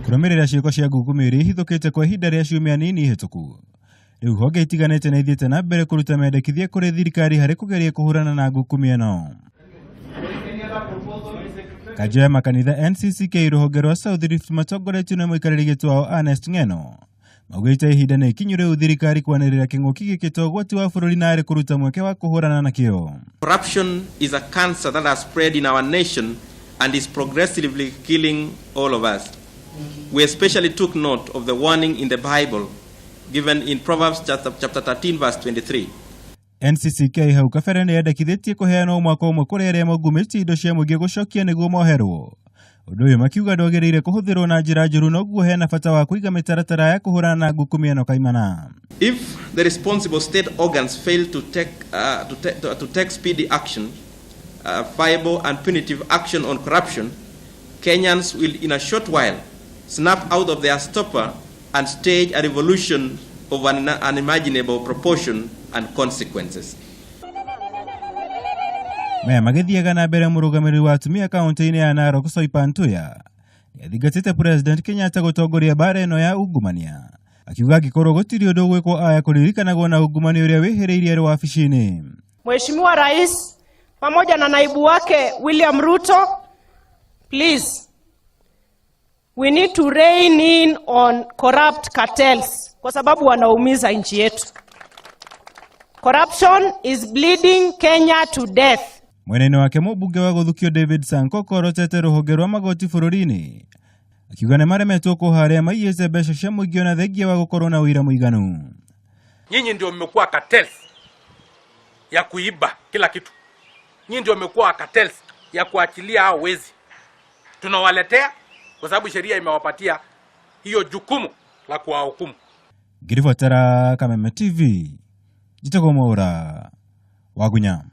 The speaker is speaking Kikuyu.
Kũrũmĩrĩra ciĩko cia ngungumio iria ihithũkĩte kwa ihinda rĩa ciumia nini hĩtũku, rĩu honge itiganĩte nĩ ithiĩte na mbere kũruta mendekithia kũrĩ thirikari harĩ kũgeria kũhũrana na ngungumio ĩno. Kanjũ ya makanitha NCCK rũhonge rwa South Rift matongoretio nĩ mũikarĩri gĩtĩ wao Ernest Ng'eno maugĩte ihinda nĩ ikinyu rĩu thirikari kwanĩrĩra kĩng'ũki gĩkĩ ta ũgwati wa bũrũri na arĩ kũruta mweke wa kũhũrana nakĩo. Corruption is a cancer that has spread in our nation and is progressively killing all of us. We especially took note of the warning in the Bible given in Proverbs chapter 13 verse 23. NCCK hau kabere nĩ yendekithĩtie kũheanwo mwaka ũmwe kũrĩ arĩa maungumĩtie indo cia mũingĩ gũcokia nĩguo moherwo. Ũndũ ũyũ makiuga ndwagĩrĩire kũhũthĩrwo na njĩra njũru noguo hena bata wa kũiga mĩtaratara ya kũhũrana na ngukumio ĩno kaimana. If the responsible state organs fail to take speedy action, viable and punitive action on corruption, Kenyans will in a short while snap out of their stupor and stage a revolution of an unimaginable proportion and consequences. Maya magĩthiaga na mbere mũrũgamĩrĩri wa atumia kaunti-inĩ ya Narok Soipan Tuya nĩathingatĩte President Kenyatta gũtongoria mbara ĩno ya ungumania, akiuga angĩkorwo gũtirĩ ũndũ ũgwĩkwo aya kũririkanagwo na ungumania ũrĩa wĩhĩrĩirie arĩ wabici-inĩ. Mheshimiwa Rais pamoja na naibu wake William Ruto, please, we need to rein in on corrupt cartels kwa sababu wanaumiza nchi yetu. Corruption is bleeding Kenya to death. Mwena-inĩ wake mũmbunge wa gũthukio David Sankoko orotete rũhonge rwa magoti bũrũri-inĩ akiuga nĩ maremetwo kũha arĩa maiyĩte mbeca cia mũingĩ ona thengia wa gũkorwo na ũira mũiganu. Nyinyi ndio mmekuwa cartels ya kuiba kila kitu. Nyinyi ndio mmekuwa cartels ya kuachilia hao wezi. Tunawaletea kwa sababu sheria imewapatia hiyo jukumu la kuwahukumu. Ngĩribotera Kameme TV, njĩtagwo Mwaũra Wagunya.